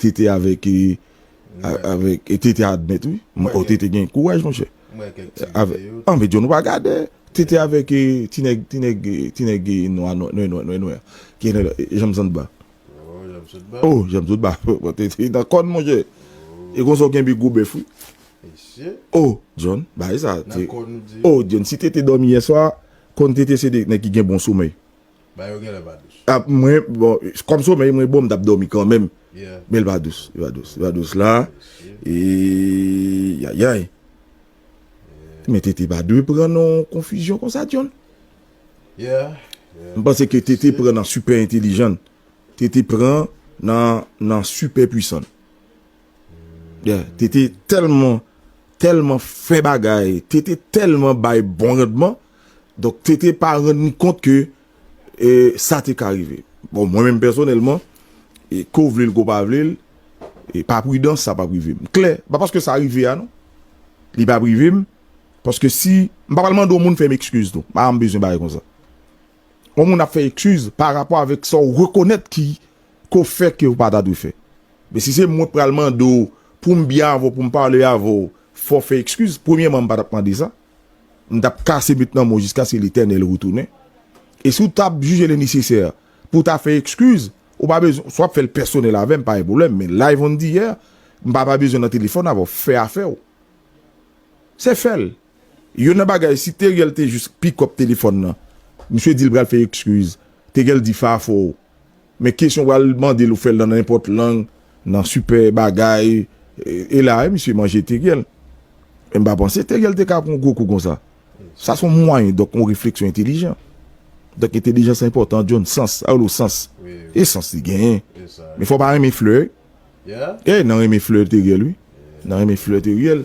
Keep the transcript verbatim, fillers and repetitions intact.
Tete avèk, e, a- avèk, e Tete admèt, wi. Mwen, oh, Tete gen kouraj, monchè. Mwen kèk ti videyo. An, men John, ou pa gade. Tete avèk, e, ti nèg, ti nèg, e, ti nèg, e, nwa, nwa, nwa, nwa, nwa, nwa. Ki e, e, Janm Sandba. Oh, Janm Sandba. Oh, Janm Sandba. Tete nan kòn, monchè. E konsa w kenbe gwo bèf, wi. Mesye. Oh, John, bagay sa. Nan kòn, nou di. Oh, John, si Tete dòmi yè swa, konn Tete se de nèg ki gen bon somèy. Ba yo genlè pa dous. Ah, mwen, bon, kòm somèy mwen bon, m t ap dòmi kanmenm. Yeah. Men l pa dous, li pa dous, li pa dous la. Mesye. E, yayay. Men Tete pa dwe pran nan konfizyon konsa, John. Yeah, yeah. M panse ke Tete pran nan sipè entèlijan. Tete pran nan, nan sipè pwisan. Yeah, Tete tèlman, tèlman fè bagay, Tete tèlman bay bon randman. Donk, Tete pa rann li kont ke, e, sa te ka rive. Bon, mwen menm pèsonèlman, e, ke w vle l, ke w pa vle l, e, pa pridans, sa p ap rive m. Klè, pa paske sa rive a, non. Li p ap rive m, paske si, m pa pral mande yon moun fè m ekskiz tou. M pa bezwen bagay konsa. Yon moun ap fè ekskiz pa rapò avèk sa w rekonèt ki, ke w fè ke w pa ta dwe fè. Men si se mwen k pral mande w pou m byen avè w, pou m pale avè w, fò w fè ekskiz. Premyèman, m pa t ap mande sa. M t ap kase met nan men w jiskaske Letènèl retounen. E si w t ap jije li nesesè pou w ta fè ekskiz, ou pa bezwen, si w ap fè l pèsonèl avè m, pa gen pwoblèm. Men live on the air, m pa, pa bezwen nan telefòn avè w, fè afè w. Se fè l. Youn nan bagay, si Teriel te jis pick up telefòn nan, misye di l pral fè ekskiz. Teriel di fafo. Men kesyon pral mande l ou fè l nan nenpòt lang, nan sipè bagay. E, e la, e misye manje Teriel. E m pa panse Teriel te ka pran yon gwo kou konsa. Sa se yon mwayen, donk, yon refleksyon entèlijan. Donk, entèlijans enpòtan, John, sans, a lo sans. Wi, wi. E sans li genyen. E sa. Men fò w pa renmen flè. Yeah. E nan renmen flè Teriel, wi. Nan renmen flè Teriel.